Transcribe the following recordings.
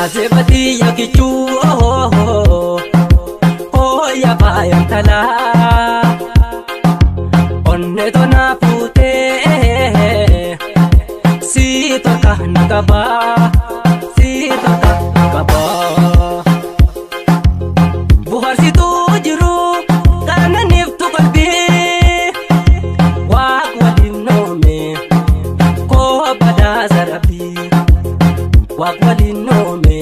Azeebati yakichuu hooya faayantalaa onne tona fuutee si tolka na qabaa si tolka na qabaa. Buhaarsituu jiru kananiiftu qalbii waaq waliin noome koo badhaasa rabbii waaq waliin noome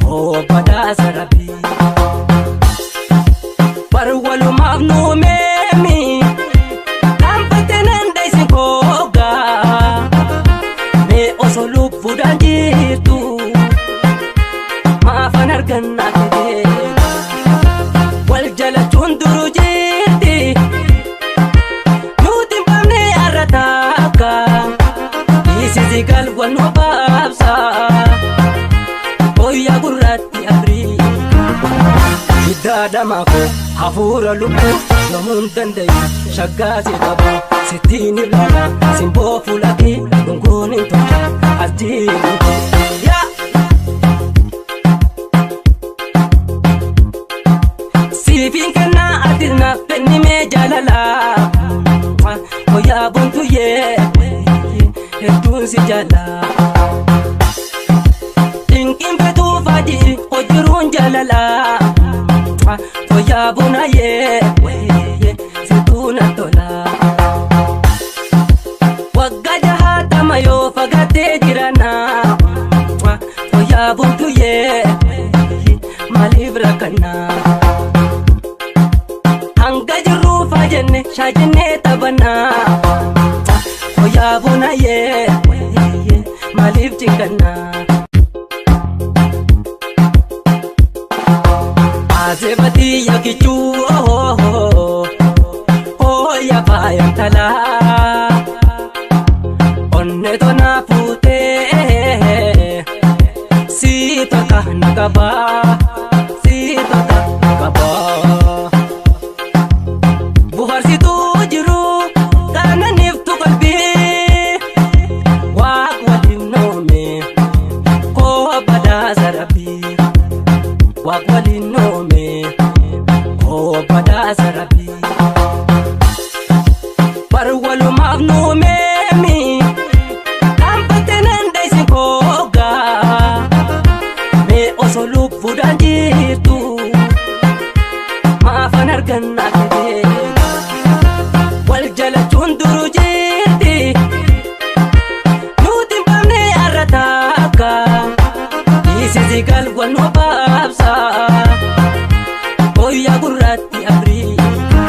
koo badhaasa rabbii. Bar walumaaf nuumeemi dhaanfattee nan dheessin koogaa mee osoo lubbuudhaan jirtu maafan argannaa fidee wal jalachuun duruu jirti nuti hin baafne har'a taakka dhiisisi galwal nu baabsa booyyaa gurraatti Afrikaa. Hiddaadhamaa koo hafuura lubbuu yomuun dandayu shaggaasi qaba sittiin ilaala simboo fuula kee dhungoon hin tolcha as jiru yaa. Siifiin kennaa ati naaf kenni mee jaalalaa wayyaa boontuyyee hedduun si jaalaa. Dinqiin fetuu faajii hojiruun jaalalaa wayyaa bonayyee situu na tolaa. Waggaa jahaatama yoo fagaatee jiranaa wayyaa boontuyyee maaliif rakkannaa. Hanga jirruu faajenne shaajennee taphannaa wayyaa bonayyee maaliif cinqannaa. Azeebati yakichuu hooya faayantalaa onne tona fuutee si tolka na qabaa si tolka na qabaa. Buhaarsituu jiru kananiiftu qalbii waaq waliin noome koo badhaasa rabbii waaq waliin noome koo badhaasa rabbii. Bar walumaaf nuumeemi dhaanfattee nan dheessin koogaa mee osoo lubbuudhaan jirtu maafan argannaa fidee wal jalachuun duruu jirti nuti hin baafne har'a taakka dhiisisi galwal nu baabsa booyyaa gurraatti Afrikaa.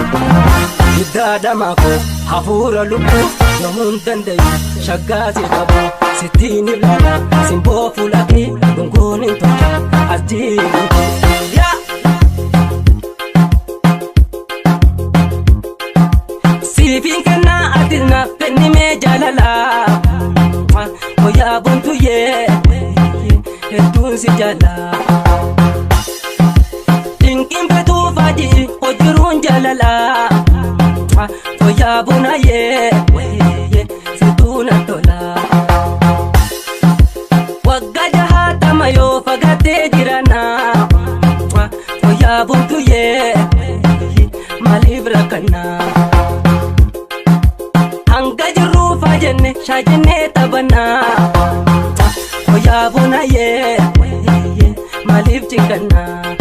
Hiddaadhamaa koo hafuura lubbuu yomuun dandayu shaggaasi qaba sittiin ilaala simboo fuula kee dhungoon hin tolcha as jiru yaa. Siifiin kennaa ati naaf kenni mee jaalalaa wayyaa boontuyyee hedduun si jaalaa. Dinqiin fetuu faajii hojiruun jaalalaa wayyaa bonayyee situu na tolaa. Waggaa jahaatama yoo fagaatee jiranaa wayyaa boontuyyee maaliif rakkannaa. Hanga jirruu faajenne shaajennee taphannaa wayyaa bonayyee maaliif cinqannaa.